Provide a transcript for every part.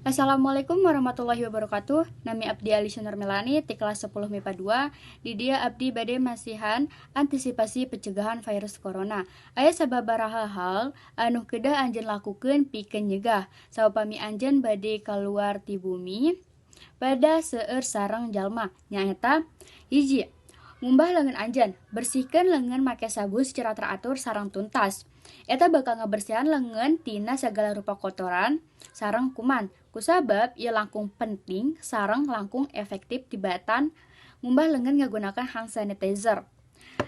Assalamualaikum warahmatullahi wabarakatuh. Nami abdi Alisa Nurmelani ti kelas 10 MIPA 2. Di dieu abdi bade masihan antisipasi pencegahan virus corona. Aya sababaraha hal anu kedah anjeun lakukeun pikeun nyegah. Saupami anjeun bade kaluar ti bumi pada seueur sareng jalma, nyaeta: 1. Ngumbah leungeun anjeun. Bersihkeun leungeun make sabun secara teratur sareng tuntas. Eta bakal ngabersihan leungeun tina sagala rupa kotoran sareng kuman. Kusabab ieu langkung penting sareng langkung efektif tibatan ngumbah leungeun ngagunakeun hand sanitizer.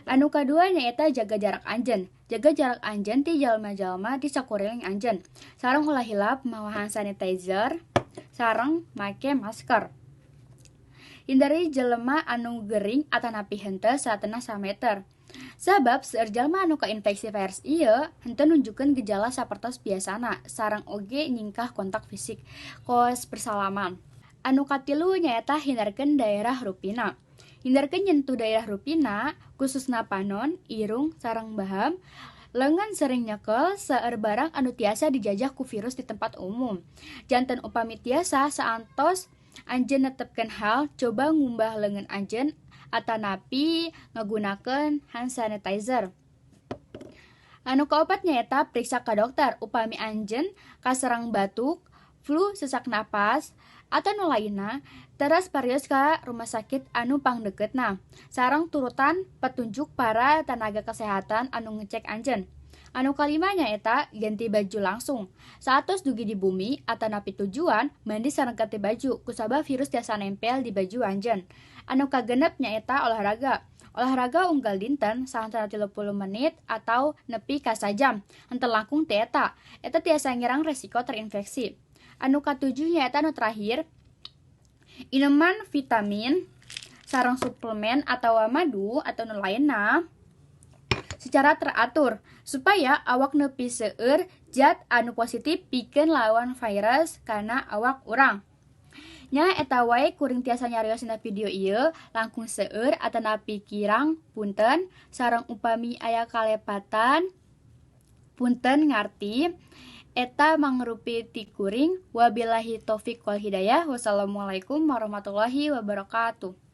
Anu kadua nyaeta jaga jarak anjeun. Jaga jarak anjeun ti jalma-jalma di sakuriling anjeun. Sareng ulah hilap mawa hand sanitizer sareng make masker. Hindari jelema anu gering atanapi henteu saatena sameter. Sabab seueur jalma anu kainfeksi virus ieu henteu nunjukkeun gejala sapertos biasana sareng oge nyingkah kontak fisik, kos bersalaman. Anu katilu nyaeta hindarkeun daerah rupina. Hindarkeun nyentuh daerah rupina, khususna panon, irung, sareng baham. Leungeun sering nyekel seueur barang anu tiasa dijajah ku virus di tempat umum. Janten upami tiasa, saantos anjeun netepkeun hal, coba ngumbah leungeun anjeun atanapi ngagunakeun hand sanitizer. Anu kaopat nyaeta periksa ka dokter upami anjeun kaserang batuk, flu, sesak napas, atau nu lainna, teras parios ka rumah sakit anu pangdeukeutna. Sareng turutan petunjuk para tenaga kesehatan anu ngecek anjeun. Anu kalima nyaeta ganti baju langsung. Saatos dugi di bumi atanapi tujuan, mandi sareng ganti baju kusabab virus tiasa nempel di baju anjeun. Anu kagenep nyaeta olahraga. Olahraga unggal dinten saantara 30 menit atau nepi ka sajam. Henteu langkung ti eta. Eta tiasa ngirang resiko terinfeksi. Anu katujuh nyaeta anu terakhir, ineman vitamin sareng suplemen atau madu atau nu lainna secara teratur supaya awak nepi seueur zat anu positif pikeun lawan virus kana awak urang. Nya, eta wae kuring tiasa nyarios dina video ieu. Langkung seueur atanapi kirang, punten, sareng upami aya kalepatan, punten ngarti. Eta mangrupi ti kuring. Wabillahi taufik wal hidayah. Wassalamualaikum warahmatullahi wabarakatuh.